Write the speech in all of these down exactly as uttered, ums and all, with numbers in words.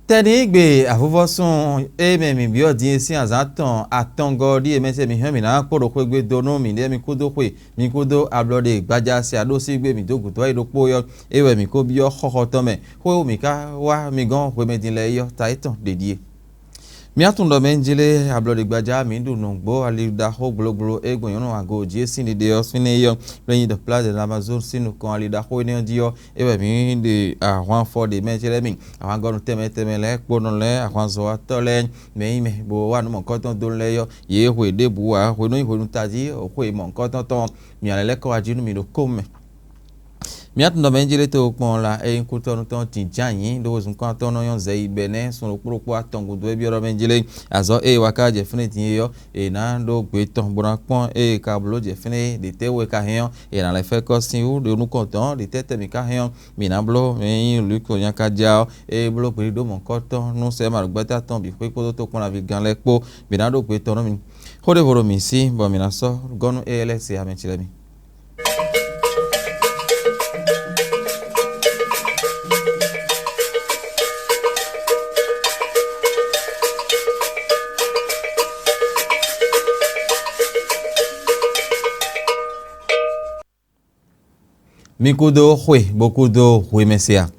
Tɛnígbe avuvɔsun e mɛ mǐ byɔ́ din é sín azǎn tɔn atɔngɔ́ ɔ́ ɖíe mɛ ce mǐ hɛn mǐ ná kpo ɖo xwé gbe dó nú mǐɖée mì kúdó xwe, mi kúdó ablɔɖe gbaja se aɖósígbe mǐ dó gǔdo wá yi ɖokpó ɔ́, é wɛ mǐ ko byɔ́ xɔxɔ tɔn mɛ. Xwé e mǐ ka wá mi gɔ́n hwemɛ din lɛ́ɛ é ɔ́, ta étɔn ɖě ɖíe. Mǐ tunwun ɖɔ mɛ jlé ablɔɖegbaja mǐ ɖu nǔ gbó ali ɖaxó gblogbló e gbɔn nyɔ̌nu ago jí e sín ɖiɖe ɔ́ fínɛ́ é ɔ́, lɔ nyi ɖɔ Place de l'Amazone sín nukɔn ali ɖaxó énɛ́ ɔ́ jí ɔ́, é wɛ mǐ ɖe ahwan afɔ ɖe mɛ jlɛ́ mì. Ahwangɔ́nu tɛnmɛ tɛnmɛ lɛ́ɛ, kponɔ lɛ́ɛ, ahwanzɔ́watɔ́ lɛ́ɛ, mɛ e nyí mɛ bó wá nǔ mɔ̌hunkɔtɔn dó lɛ́ɛ ɔ́, yě hwe ɖěbǔ ǎ. Hwenu e nyí hwenu tají xwe mɔ̌hunkɔtɔn tɔn, mǐ lɛ́ lɛ́ kɔ wá jí nú mì ɖo kómɛ. Mǐ tunwun ɖɔ mɛ jlé to kpɔn la e nyí kútɔ́nú tɔn jǐnján nyǐ ɖó wezun kɔn atɔn nɔ nyɔ́ zɛ yi bɛnɛ́ sun ɖokpó ɖokpó atɔn gúdo é byɔ́ ɖɔ mɛ jlé azɔ̌ e wa ka jɛ fínɛ́ din é ɔ́, è nǎ ɖó gbe tɔn bó ná kpɔ́n ée ka bló jɛ fínɛ́ é. Ɖě tɛ́ wú è ka hɛn ɔ́, è nǎ lɛ́ fɛ́ kɔ́ sín wú ɖo nukɔn tɔn ɔ́, ɖě tɛ́ tɛ mǐ ka hɛn ɔ́, mǐ ná bló mɛ e nyí Luko nyakaja ɔ́, e bló gbeɖíɖó mɔ̌hunkɔtɔn nú sɛ́ ma ɖo gbɛ́ta tɔn bǐ xwé kpódó tokpɔnlaví gán lɛ́ɛ kpó. Mǐ ná ɖó gbe tɔn nú mi. Xó ɖěvo ɖo mǐ sí bɔ mǐ ná sɔ́ gɔ́ nú éyɛ́ lɛ́ɛ se amɛ ce lɛ́ɛ mi. Mi kúdó xwe bó kúdó hwemɛ se a?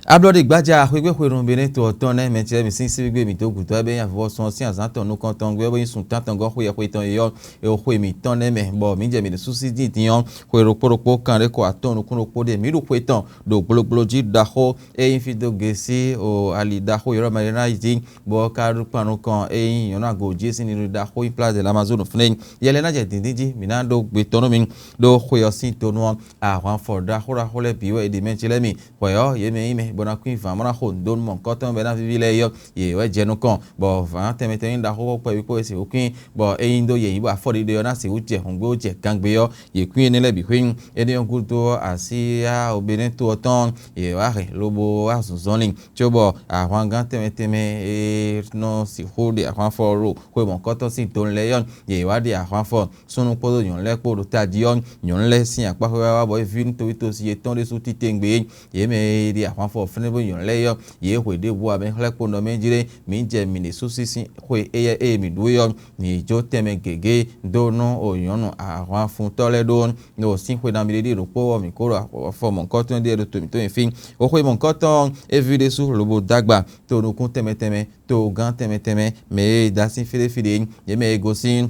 Ablɔɖe gbaja xwegbe xwenu Benɛto ɔ́ tɔn nɛ́ mɛ ce mi sín síbígbe mǐ dó gǔdo ɛ bɛ nyi avɔvɔ́ sun ɔ́ sín azǎn tɔn nukɔntɔn gbé bɔ nyí sun tántɔngɔ́ xwe xwe tɔn e ɔ́, e xwe mǐtɔn nɛ́ mɛ, bɔ mǐ jɛ mǐ ɖo súsí dín din ɔ́, xwe ɖokpó ɖokpó kan ɖé kɔ atɔn nukún ɖokpó ɖe mǐ ɖo xwe tɔn ɖo gblogblo jí ɖaxó e nyí fí dó gesí o ali ɖaxó Yɔlɔ́ Malináyi jí, bɔ ka ɖo kpan nukɔn e nyí nyɔ̌nu ago jí sín ninu ɖaxó nyí Place de l'Amazone fúnɛ́. Yɛ lɛ́ɛ ná jɛ dǐndín jí, mǐ ná ɖó gbe tɔn nú mi ɖó xwe ɔ́ sín tonu ɔ́. Ahwanfɔ ɖaxó ɖaxó lɛ́ɛ bǐ wɛ è ɖe mɛ ce lɛ́ɛ mi. Hwɛ ɔ́, yě mɛ nyí mɛ bó ná kún vǎn bó ná xo nǔ dó nú mɔ̌hunkɔtɔn bɔ é ná víví lɛ́ɛ é ɔ́, yě wɛ jɛ nukɔn, bɔ vǎn tɛnmɛ tɛnmɛ nyí ɖaxó kpó kpɛví kpó e se wú kún, bɔ ényí ɖó yě yí bɔ afɔ ɖiɖe ɔ́ ná se wú jɛ hǔngbé wó jɛ gangbé ɔ́, yě kún énɛ́ lɛ́ɛ bǐ xwín. Énɛ́ ɔ́ gúdo ɔ́, así ya obénɛ́ to ɔ́ tɔn, yě wá hɛn lobo wá zunzɔ́n n'i, cóbɔ ahwangán tɛnmɛ tɛnmɛ e nɔ sixú ɖe ahwanfɔ ɖo xwe mɔ̌hunkɔtɔn sín donu lɛ́ɛ ɔ́, yě wá ɖe ahwanfɔ súnnu kpódó nyɔ̌nu lɛ́ɛ kpó ɖo tají ɔ́, nyɔ̌nu lɛ́ɛ sín akpá xwé wá wá bɔ é ví nú toví tosi yětɔn ɖésú titewungbe. Yě mɛ e ɖi ahwanfɔ fɛ́nɛ́ bó nyɔ̌nu lɛ́ɛ é ɔ́, yě hwe ɖěbǔ ǎ mɛ xlɛ́ kpo nɔ mɛ jí ɖé, mǐ jɛ mǐ ɖésú sín xwe éyɛ́ e mǐ ɖu é ɔ́, mǐ jó tɛnmɛ gěgé dó nú o nyɔ̌nu ahwanfuntɔ́ lɛ́ɛ ɖó. Nú o sín xwe nɔ mì ɖe ɖíe ɖokpó ɔ́, mǐ kó ɖo afɔ mɔ̌hunkɔtɔn ɖíe ɖo to mǐtɔn nyi fí. O xwe mɔ̌hunkɔtɔn ɔ́, é ví ɖésú lobo dó agba to nukún tɛnmɛ tɛnmɛ, to gán tɛnmɛ tɛnmɛ, mɛ e da sín fí ɖé fí ɖé, yě mɛ e gosín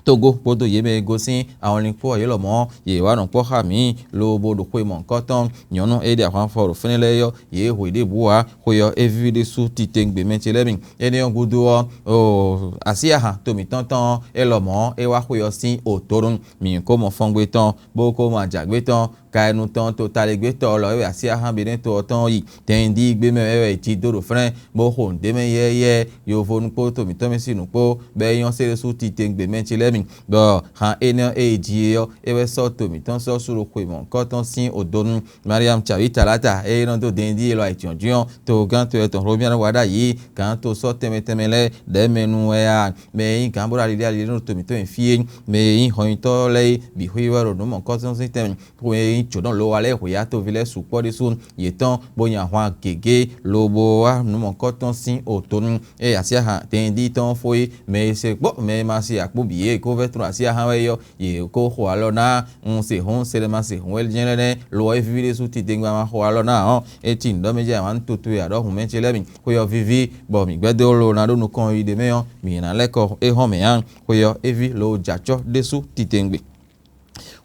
Togo kpódó yě mɛ e gosín awɔnlin kpó ɔ́, yě lɔmɔ̌ yě wá nɔ kpɔ́ xá mǐ, lobo ɖo xwe mɔ̌hunkɔtɔn. Nyɔ̌nu e ɖi ahwanfɔ ɖo fɛ́nɛ lɛ́ɛ ɔ́, yě hwe ɖěbǔ ǎ. Xwe ɔ́, é víví ɖésú titewungbe mɛ ce lɛ́ɛ mi. Énɛ́ ɔ́ gúdo ɔ́, oo, así ahan to mǐtɔn tɔn ɔ́, é lɔmɔ̌ é wá xwe ɔ́ sín otonu. Mǐ ko mɔ fɔngbe tɔn, bó ko mɔ ajǎgbé tɔn, Kaɛnu tɔn totaligbétɔ́ lɔ é wɛ así ahan Benɛ́to ɔ́ tɔn yi. Tɛnɖígbé mɛ wɛ é wɛ è jí dó ɖo flɛ́n, bó xo nǔɖé mɛ yɛ́yɛ́, yovo nukpó to mǐtɔn mɛ sín nǔkpó, bɔ é nyɔ́ sé ɖésú titewungbe mɛ ce lɛ́ɛ mi, bɔ han énɛ́ ɔ́ e è ji é ɔ́, é wɛ sɔ́ to mǐtɔn sɔ́ sú ɖo xwe mɔ̌hunkɔtɔn sín odonu. Mariamu Cavitalata e nɔ dó dɛn jí e lɔ ayǐjínjɔ́n ɔ́, togán to etɔn Hlomyanu wá ɖ'ayǐ, gǎn to sɔ́ tɛnmɛ tɛnmɛ lɛ́ɛ ɖɛ̌ mɛ nu wɛ a? Mɛ e nyí gǎn bó ɖo ali ɖé ali ɖé nú to mǐtɔn e fí é, mɛ e nyí hɔnnyitɔ́ lɛ́ɛ é bǐ xwíxwí wɛ ɖo nǔ mɔ̌hunkɔtɔn sín tɛnmɛ. Xwe e nyí jǒnɔ lo wa lɛ́ɛ hweyǎtoví lɛ́ɛ sukpɔ́ ɖésú yětɔn, bó nyi ahwan gěgé, lobo wá nǔ mɔ̌hunkɔtɔn sín otonu. Ée así ahan tɛnɖí tɔn fó é, mɛ e se kpó mɛ e ma se akpó bǐ é, kó vɛ́ tlɔ́n así ahan wɛ é ɔ́, yě kó xo alɔ ná. Un se hǔn, se ɖé ma se hǔn wɛ jɛ́n lɛ́ɛ nɛ́, lo ɔ́, é víví ɖésú titewungbe ma xo alɔ ná ɔ́, é cí nǔ ɖɔ mɛ jɛ wǎn toto e aɖɔ́ hǔn mɛ ce lɛ́ɛ mi. Xwe ɔ́ víví, bɔ mǐ gbɛ́ dó lo ná ɖó nukɔn yi ɖě mɛ ɔ́, mǐ ná lɛ́ kɔ é hɔn mɛ ǎ. Xwe ɔ́, é ví lo jɛ acɔ́ ɖésú titewungbe.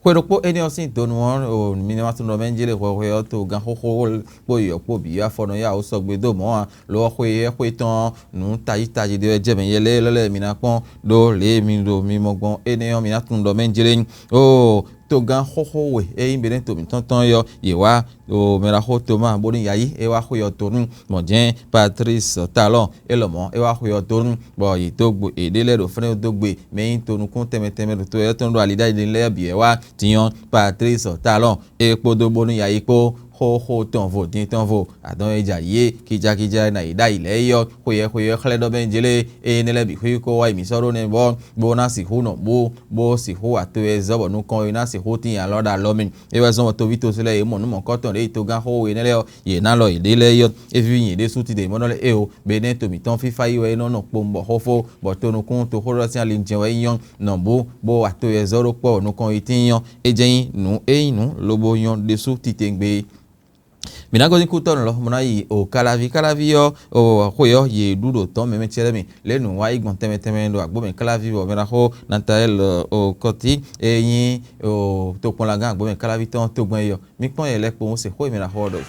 Xwe ɖokpó énɛ́ ɔ́ sín donu ɔ́, o mi nɔ wá tunwun ɖɔ mɛ jlé hwɛhwɛ ɔ́ to gán xóxó kpó yɔ̌ kpó bǐ afɔ nɔ yá wǒ sɔgbe dó mɔ̌ ǎ. Lo ɔ́, xwe e é xwe tɔn ɔ́, nǔ tají tají ɖé wɛ jɛ mɛ yɛ lɛ́ɛ lɔ lɛ́ɛ mi ná kpɔ́n ɖó lě e mi ɖo mi mɔ gbɔn énɛ́ ɔ́, mi ná tunwun ɖɔ mɛ jlé. Oo, togán xóxó we e nyí Benɛ́to mǐtɔn tɔn é ɔ́, yě wá ɖo mɛɖaxó Toma bónú yayí é wá xwe ɔ́ donu. Mɔ̌ jɛ́n Patlísi Talɔn é lɔmɔ̌ é wá xwe ɔ́ donu, bɔ yě dó gbe yěɖée lɛ́ɛ ɖo fɛ́nɛ dó gbe mɛ e nyí tonukún tɛnmɛ tɛnmɛ ɖo to éyɛ́ tɔn ɖo ali ɖ'ayǐ lɛ́ɛ bǐ wɛ wá. Din ɔ́, Patlísi Talɔn é kpódó bónú yayí kpó Xóxó tɔn vo din tɔn vo, adɔn e ja yě kíjakíja e ná yi ɖ'ayǐ lɛ́ɛ é ɔ́, xweyɛ́ xweyɛ́ xlɛ́ ɖɔ bɛ́ jlé, eye énɛ́ lɛ́ɛ bǐ xwí kó wá yi mǐ sɔ́ ɖó nɛ́ bɔ bó ná sixú nɔ bú, bó sixú wa to e zɔ́ bɔ nukɔn e ná sixú tín alɔ ɖo alɔ mɛ. É wɛ zɔ́n bɔ toví tosú lɛ́ɛ yě mɔ nǔ mɔ̌kɔ́tɔn ɖě yi togán xóxó énɛ́ lɛ́ɛ ɔ́, yě ná lɔ yěɖée lɛ́ɛ é ɔ́, é víví nyǐɖée sú tite mɔ̌ nɔ lɛ́ɛ éeǒ, Benɛ́ to mǐtɔn fífá yi wɛ é nɔ nɔ kpowun bɔ xófó, bɔ tonukún toxóɖɔtɛn ali jɛ́n wɛ é nyɔ́ nɔ bú, bó wa to e zɔ́ ɖó kpɔ́ nukɔn yi tíin ɔ́, é jɛ́n nyí nǔ e nyí nǔ lobo nyɔ́ ɖésú titewungbe é. Mǐ ná gosín kútɔ́ nǔ lɔ, bó ná yi o Káláví. Káláví ɔ́, o xwe ɔ́, yě ɖu ɖo tɔ̌ mɛmɛ ce lɛ́ɛ mi. Lě nǔ wá yi gbɔn tɛnmɛ tɛnmɛ ɖo agbǒ mɛ Káláví, bɔ mɛ ná xo Natayɛ́l o Kɔ́ti e nyí o tokpɔnlagán agbǒ mɛ Káláví tɔn tɔn gbɛn é ɔ́. Mi kpɔ́n yɛ lɛ́ɛ kpowun se xó e mɛ ná xo ɔ́ ɖɔ.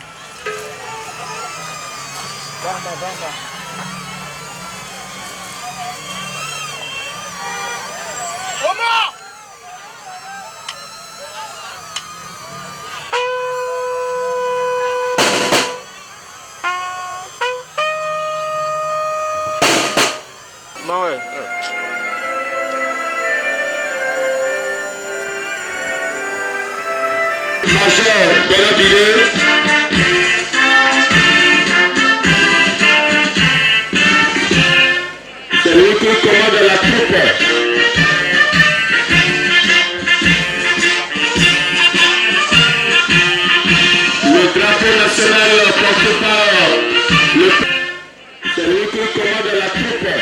Major Bernard Bilé. C'est lui qui commande la troupe. Le drapeau national porté par le... C'est lui qui commande la troupe.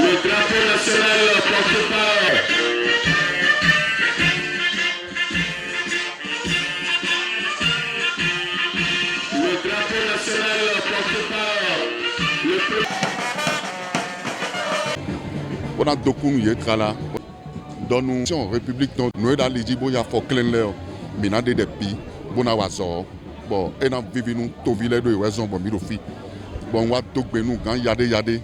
Le drapeau national porté par le drapeau national porté par le... Bó ná dó kú nú yě tlala. Ɖɔ nú République tɔn nǔ e ɖo ali jí bó nyí afɔ klɛ́n lɛ́ɛ ɔ́, mǐ ná ɖe ɖɛ bǐ bó ná wa azɔ̌ ɔ́, bɔ é ná víví nú toví lɛ́ɛ ɖó yě wɛ zɔn bɔ mǐ ɖo fí. Bɔ un wá dó gbe nú gǎn yaɖéyaɖé,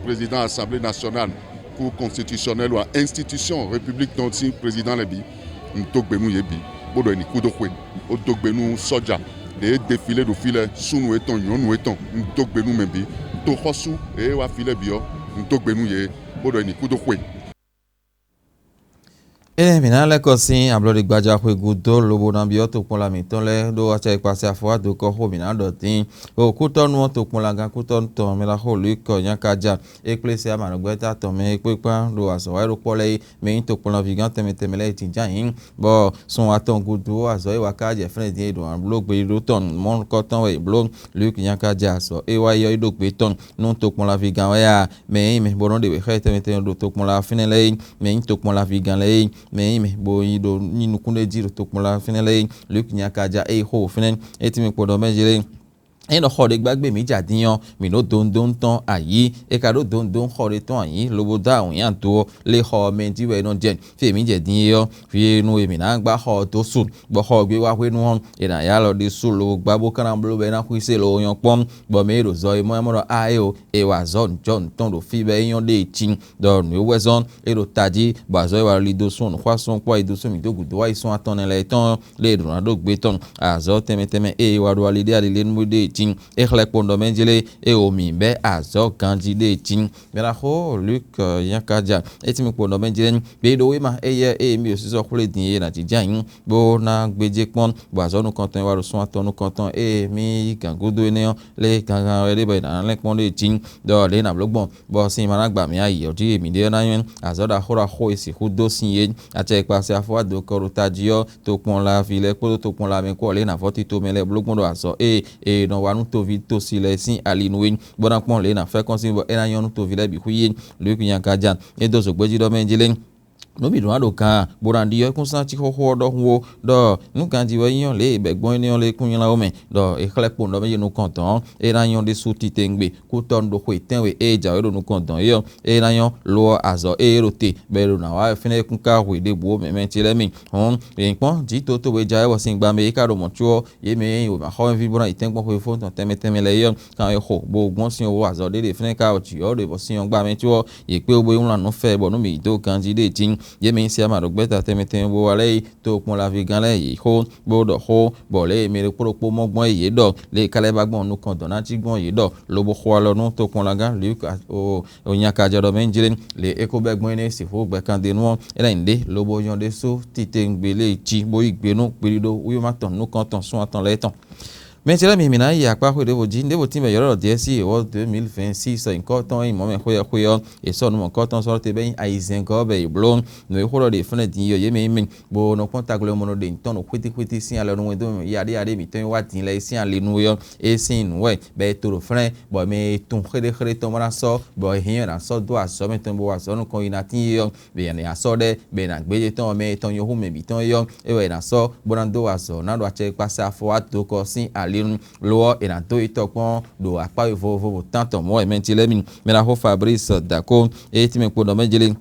président assemblée nationale, cour constitutionnelle wa institution République tɔn sín président lɛ́ɛ bǐ. Un dó gbe nú yě bǐ, bó ɖɔ è nǐ kú dó xwe, bó dó gbe nú sɔ́ja ɖě e défilé ɖo fí lɛ́ɛ, súnnu étɔn, nyɔ̌nu étɔn, un dó gbe nú mɛ bǐ. Toxɔ́sú ɖě e wá fí lɛ́ɛ bǐ ɔ́, un dó gbe nú yě, bó ɖɔ è nǐ kú dó xwe. Énɛ́ mǐ ná lɛ́ kɔ sín ablɔɖigbaja xwe gúdo lobo ná byɔ́ tokpɔnla mǐtɔn lɛ́ɛ ɖó acɛ e kpa sín afɔ wá dó kɔ́ xó mǐ ná ɖɔ dín. Ɖo kútɔ́nú ɔ́, tokpɔnlagán kútɔ́nú tɔn mɛ ná xó Lwǐkɔ nyákája. É kplé sɛ́ amǎnɔgbɛ́ta tɔn mɛ e kpé kpán ɖo azɔ̌ wa e ɖo kpɔ́ lɛ́ɛ é, mɛ nyí tokpɔnlavígán tɛnmɛ tɛnmɛ lɛ́ɛ e jínjɔ́n ayǐ, bɔ sun atɔn gúdo azɔ̌ e wá ká jɛ fɛ́nɛ dín e ɖo ǎ bló gbeyíɖó tɔn mɔ̌hunkɔtɔn wɛ è bló. Lwǐkɔ nyákája azɔ̌ e wá yi ɔ́ yi ɖó gbe tɔn nú tokpɔnlavígán wɛ a? Mɛ e nyí mɛ bo nɔ́ ɖe wěxá tɛnmɛ tɛnmɛ ɖo tokpɔnla fínɛ́ lɛ́ɛ é, mɛ e nyí tokpɔnlavígán lɛ́ɛ é, mɛ e nyí mɛ bo yi ɖo nyi nukúnɖéjí ɖo tokpɔnla fínɛ́ lɛ́ɛ é, Lwǐkɔ nyákája e yi xó fínɛ́ é tínmɛ kpo ɖɔ mɛ jlé. Ényí ɖɔ xɔ ɖé gbágbé mǐ jɛ adin ɔ́, mǐ ɖó dondon tɔn ayǐ. È ka ɖó dondon xɔ ɖé tɔn ayǐ, lobo dó awǐnnya do ɔ́, lě xɔ ɔ́ mɛ jí wɛ é nɔ jɛ. Fí e mǐ jɛ din é ɔ́, hwenu e mǐ ná gbá xɔ ɔ́ dó su, bɔ xɔ ɔ́ gbé wá hwenu ɔ́, è nǎ yá alɔ ɖésú lobo gbá bó ka ná bló bɔ é ná xwísé lobo nyɔ́ kpɔ́n, bɔ mɛ e ɖo zɔ e mɔ ɛ mɔ ɖɔ a é o, è wa azɔ̌ nǔjɔnǔ tɔn ɖo fí bɔ é nyɔ́ ɖée cí. Ɖɔ nǔ e wɛ zɔ́n é ɖo tají, bɔ azɔ̌ e wa li dó sún nǔxwásún kpó ayi dó sún mǐ dó gǔdo wá yi sún atɔn nɛ́ lɛ́ɛ tɔn lě e è ɖǒ ná ɖó gbé tɔn. Azɔ̌ tɛnmɛ tɛnmɛ ée wa ɖo ali ɖé ali lé nú ɖée cí, é xlɛ́ kpowun ɖɔ mɛ jlé, é o mǐ bɛ́ azɔ̌ ganjí ɖée cí. Mɛ ná xó Luk nyákája, é cí mi kpowun ɖɔ mɛ jlé, gbeyíɖowéma éyɛ́ ée mì ɖo sísɔ́ xwlé din é ná jínjɔ́n ayǐ, bó ná gbéjé kpɔ́n, bɔ azɔ̌ nukɔntɔn e wa ɖo sún atɔn nukɔntɔn ée mì yí gǎn gúdo énɛ́ ɔ́, lě gangan wɛ ɖé bɔ è nǎ lɛ́n kpɔ́n ɖée cí, ɖɔ lě nǎ bló gbɔn, bɔ sin ma ná gba mǐ ayǐ ɔ́ jí mǐɖée ɔ́ ná nyɔ́. Azɔ̌ ɖaxó ɖaxó e sixú dó sin é. Acɛ e kpa sɛ afɔ wá dǒ kɔ ɖo tají ɔ́, tokpɔnlaví lɛ́ɛ kpódó tokpɔnlamɛkú ɔ́ lě nǎ vɔ́ tito mɛ lɛ́ɛ bló gbɔn ɖo azɔ̌ e è nɔ wa nú toví tosí lɛ́ɛ sín ali nú é, bó ná kpɔ́n lě e è nǎ fɛ́ kɔn sín bɔ é ná nyɔ́ nú toví lɛ́ɛ bǐ xwí é. Lwǐku nyaka jan é dó zǒgbéjí ɖɔ mɛ jí lé. Nǔ bǐ ɖó ná ɖo gǎn, bó ná ɖyɔ́ kúnsan cí xóxó ɔ́ ɖɔhun ó, ɖɔ nú ganjí wɛ nyí ɔ́ lě e è bɛ̌ gbɔn énɛ́ ɔ́ lé kún nylá ó mɛ, ɖɔ è xlɛ́ kpowun ɖɔ mɛ yi nukɔn dɔ̌n ɔ́, é ná nyɔ́ ɖésú titewungbe. Kútɔ́ ɖo xwe tɛ́nwe e jǎwe ɖo nukɔn dɔn é ɔ́, é ná nyɔ́ lo ɔ́ azɔ̌ e é ɖo te, bɔ è ɖo nǎ wa wɛ fínɛ́ é kún ka hwe ɖěbǔ ó mɛ mɛ ce lɛ́ɛ mi. Hɔn, è kpɔ́n jǐ toto e jǎwe bɔ singba mɛ é ka ɖo mɔ̌ có ɔ́, yě mɛ e nyí wěmaxɔmɛví bó ná yi tɛ́nkpɔ́n xwefó tɔn tɛnmɛ tɛnmɛ lɛ́ɛ é ɔ́, kan e xo bó gbɔn sin ɔ́ wú azɔ̌ ɖé ɖe fínɛ́ ka ɔ́ jǐ ɔ́ ɖe bɔ sin ɔ́ gba mɛ có ɔ́, yě kpé wú bó yi wlán nǔ fɛ bɔ nú mǐ dó ganjí ɖée jí. Yě mɛ nyí Siama ɖo gbɛ́ta tɛnmɛ tɛnmɛ bó wá lɛ́ɛ yi tokpɔnlaví gán lɛ́ɛ yě xó, bó ɖɔ xó, bɔ lě e mɛ ɖokpó ɖokpó mɔ gbɔn é yě ɖɔ, lě e ka lɛ́ ba gbɔn nukɔn dɔn ná cí gbɔn yě ɖɔ, lobo xo alɔ nú tokpɔnlagán Luk. Onyaka jɛ ɖɔ mɛ jlé, lě e é ko bɛ́ gbɔn énɛ́ sixú gbɛkandenu ɔ́, é ná nyí ɖě lobo nyɔ́ ɖésú titewungbe lě e jí bó yí gbe nú gbeɖiɖo wúyɔ́má tɔn nukɔn tɔn sún atɔn lɛ́ɛ tɔn. Mɛ ce lɛ́ɛ mi, mǐ ná yi akpá xwé ɖěvo jí, ɖěvo tínmɛ yɔ̌ɖɔ Diɛ́si Ewɔ́ deux mille vingt-six nyǐkɔ tɔn e nyí mɔ̌ mɛ xwé ɔ́ xwé ɔ́, è sɔ́ nǔ mɔ̌kɔ́ tɔn sɔ́ te bɛ́ nyí ayizɛ́ngɔ́ ɔ́ bɔ è blǒ. Nǔ e xó ɖɔ ɖe fɛ́nɛ din yi ɔ́, yě mɛ nyí mì, bó nɔ kpɔ́n taglɔ́mɔnɔ ɖe mǐtɔn ɖo xwítíxwítí sín alɔ nú wɛndó mɛ yaɖéyaɖé mǐtɔn e wá din lɛ́ɛ sín ali nu é ɔ́, é sín nǔ wɛ, bɔ è to ɖo flɛ́n, bɔ mɛ e tunwun xéɖéxéɖé tɔn bó ná sɔ́, bɔ è hɛn ɔ́ è nǎ sɔ́ dó azɔ̌ mɛtɔn bó wa azɔ̌ nukɔn yi ná tíin é ɔ́, bɔ è nǎ sɔ́ ɖɛ́, bɔ è nǎ gbéjé tɔn ɔ́, mɛ e tɔn nyɔ́ hú mɛ bǐ tɔn é ɔ́, é wɛ è nǎ sɔ́ bó ná dó wa azɔ̌ ná ɖo acɛkpása afɔ wá dokɔ sín ali nu. Lo ɔ́, è nǎ dó yi tɔkpɔn ɖo akpá vovovo tántɔn mɔ̌ wɛ mɛ ce lɛ́ɛ mi. Mɛ ná xó Fablísi Dako, ée tínmɛ kpo ɖɔ mɛ jlé.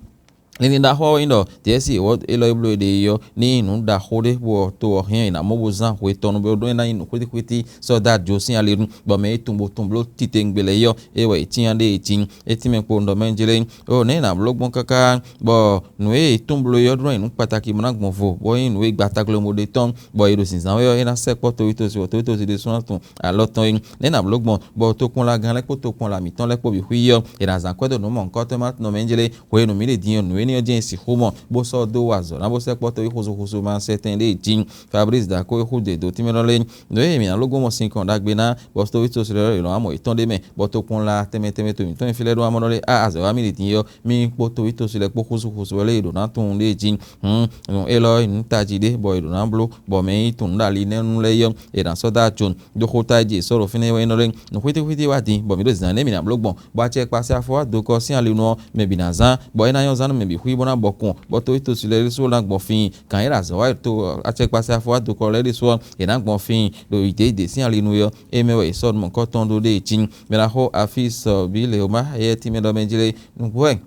Linlin ɖaxó ɔ́ nyí ɖɔ Diɛ́si ewɔ́ élɔ́ e bló e ɖe é ɔ́, ní nyí nǔ ɖaxó ɖé, bɔ to ɔ́ hɛn è nǎ mɔ bó zán hwe tɔn nu bó ɖó é ná nyí nǔxwítíxwítí sɔ́ dó ajo sín ali nu, bɔ mɛ e tunwun bo tunwun bló titewungbe lɛ́ɛ é ɔ́, é wɛ è cyán ɖe e jí. É tínmɛ kpo un ɖɔ mɛ jlé. Ó, nɛ̌ è nǎ bló gbɔn káká, bɔ nǔ e è tunwun bló é ɔ́ ɖó ná nyí nǔ kpatáki bó ná gbɔn vo, bó nyí nǔ e gbataglɔ́mɔ ɖe tɔn, bɔ è ɖo zǐnzán wɛ ɔ́, é ná sɛkpɔ́ towítɔ́sí, bɔ towítɔ́sí ɖésú ná tunwun alɔ tɔn é. Nɛ̌ è nǎ bló gbɔn, bɔ tokpɔnlagán lɛ́ɛ kpó tokpɔnlá mǐtɔn lɛ́ɛ kpó bǐ xwí ɔ́, è nǎ zán kwɛ́ dó nǔ mɔ̌hunkɔtɔn ma tɔn mɛ jlé. Hwenu mǐ ɖe din ɔ́, nǔ énɛ́ ɔ́ jɛ́n è sixú mɔ, bó sɔ́ dó wa azɔ̌ ná bó sɛkpɔ́ towí xúzúxúzú ma sɛ́tɛn ɖé jí. Fablísi Dako e xú dě dó tínmɛ lɛ́ɛ, nǔ e mǐ ná ló gbɔn mɔ sinkɔn ɖagbe ná, bɔ towítɔ́sí lɛ́ɛ lɔ̌ amɔ yětɔn ɖ'é mɛ, bɔ tokpɔnla tɛnmɛ tɛnmɛ to mǐtɔn e fí lɛ́ɛ ɖó amɔ ɖɔ lé, a azɔ̌ wa mì ɖi din ɔ́, mì kpó towítɔ́sí lɛ́ɛ kpó xúzúxúzú wɛ lé e ɖǒ ná tunwun ɖé jí. Hǔn, nǔ élɔ́ e nǔ tají ɖé, bɔ è ɖǒ ná bló, bɔ mɛ e nyí tunwun ɖo ali nɛ́ nu lɛ́ɛ é ɔ́, è nǎ sɔ́ dó ajo. Ɖó xó ta e jí è sɔ́ ɖo fínɛ́ é wɛ nyí ɖɔ lé, nǔ xwítíxwítí wá din, bɔ mǐ ɖo zǐnzán nɛ́ mǐ ná bló gbɔn, bɔ acɛkpasɛ afɔ wá do kɔ sín ali nu ɔ́, mɛ bǐ ná zán, bɔ é ná nyɔ́ zán nú mɛ bǐ xwí bó ná bɔ kun, bɔ towítɔ́sí lɛ́ɛ ɖésú ná gbɔn fíin. Gǎn e ɖo azɔ̌ wa to acɛkpasɛ afɔ wá do kɔ lɛ́ɛ ɖésú ɔ́, è nǎ gbɔn fíin ɖo yǐdéyídě sín ali nu é ɔ́, é mɛ wɛ è sɔ́ nukɔntɔn ɖó ɖée cí. Mɛ ná xo afí sɔ bǐ lěwomá éyɛ́ tínmɛ ɖɔ mɛ jlé nǔgbó wɛ.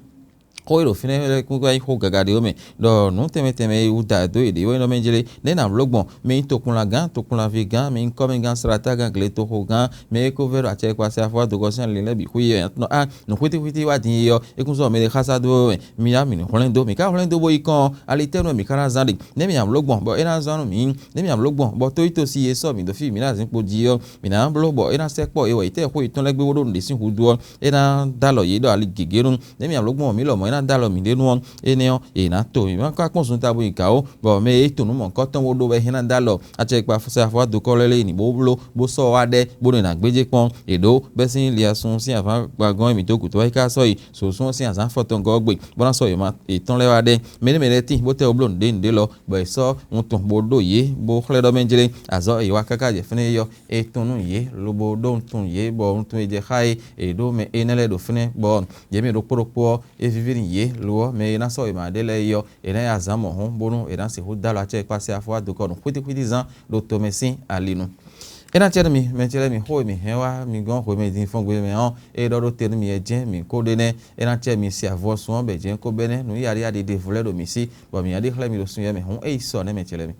Xó e ɖo fínɛ́ lɛ́ɛ kún wá nyí xó gaga ɖé ɔ́ mɛ, ɖɔ nǔ tɛnmɛ tɛnmɛ e wú da dó yě ɖě wɛ nɔ mɛ jlé, nɛ̌ nǎ bló gbɔn, mɛ nyí tokpɔnlagán, tokpɔnlaví gán, mɛ nyí kɔ́mɛgán, slátágán, gletoxogán, mɛ e ko vɛ́ ɖo acɛkpasɛ afɔ wá do gɔ́ sín ali lɛ́ɛ bǐ xwí é, nǔ ɔ́, á, nǔ xwítíxwítí wá din yi ɔ́, é kún sɔ́ mɛ ɖé xá sá dó wɛ mɛ. Mi yá mǐ ní hwlɛ́n dó, mǐ ká hwlɛ́n dó bó yi kɔn ɔ́, ali tɛ́ nú wɛ mǐ ka ná zán ɖe? Nɛ̌ mǐ ná bló gbɔn, bɔ é ná zán nú mǐ? Nɛ̌ mǐ ná bló gbɔn, bɔ tó yi tó sí e sɔ́ mǐ dó fí mǐ ná zǐn kpo jí ɔ́, mǐ ná bló bɔ é ná sɛkpɔ́ é wɛ yi tɛ́ xó yětɔn lɛ́ɛ gbé bó ɖó nǔɖé sín húzú ɔ́, é ná dó alɔ yě ɖɔ ali gěgé nu. Nɛ̌ mǐ ná bló gbɔn, mǐ lɔmɔ̌ é ná dó alɔ mǐɖée nu ɔ́, énɛ́ ɔ́, è nǎ to mǐ ma ka kpɔ́n zun ta bó yi gǎ ó, bɔ mɛ e to nǔ mɔ̌hunkɔtɔn bó ɖó wɛ é hɛn ná dó alɔ acɛkpasɛ afɔ wá do kɔ lɛ́ɛ lé ní bó bló, bó sɔ́ wá ɖɛ́, bónú è nǎ gbéjé kpɔ́n. È ɖǒ bɛ́ sín liasún sín ahǎngbagɔ́n e mǐ dó gǔdo wá yi ká sɔ́ yi sǒsún ɔ́ sín azǎn afɔtɔngɔ́ ɔ́ gbe, bó ná sɔ́ yě ma yětɔn lɛ́ɛ wá ɖɛ́. Mɛ énɛ́ mɛ lɛ́ɛ tíin bó tɛ́ wú bló nǔɖé nǔɖé lɔ, bɔ è sɔ́ wuntun bó ɖó yě, bó xlɛ́ ɖɔ mɛ jlé azɔ̌ è wá káká jɛ fínɛ́ é ɔ́, è tunwun nú yě, lobo ɖó wuntun yě, bɔ wuntun e jɛ xá é, è ɖó mɛ énɛ́ lɛ́ɛ ɖo fínɛ́, bɔ yě mɛ ɖokpó ɖokpó ɔ́, é víví nú yě, lo ɔ́, mɛ e ná sɔ́ wěma ɖé lɛ́ɛ é ɔ́, è nǎ yi azǎn mɔ̌hun, bónú è nǎ sixú dó alɔ acɛkpasɛ afɔ wá do kɔ nǔ xwítíxwítí zán ɖo tomɛ sín ali nu. É ná cɛ nú mi, mɛ ce lɛ́ɛ mi, xó e mǐ hɛn wá mi gɔ́n hwemɛ din fɔ́n gbe mɛ ɔ́, é ɖɔ ɖó te nú mi wɛ jɛ́n mǐ ko ɖe nɛ́. É ná cɛ mi se avɔsun ɔ́ bɔ è jɛ́n ko bɛ́ nɛ́, nǔ yaɖé yaɖé ɖěvo lɛ́ɛ ɖo mǐ sí, bɔ mǐ ná ɖe xlɛ́ mi ɖo sun yɛ mɛ hǔn é yi sɔ nɛ́, mɛ ce lɛ́ɛ mi.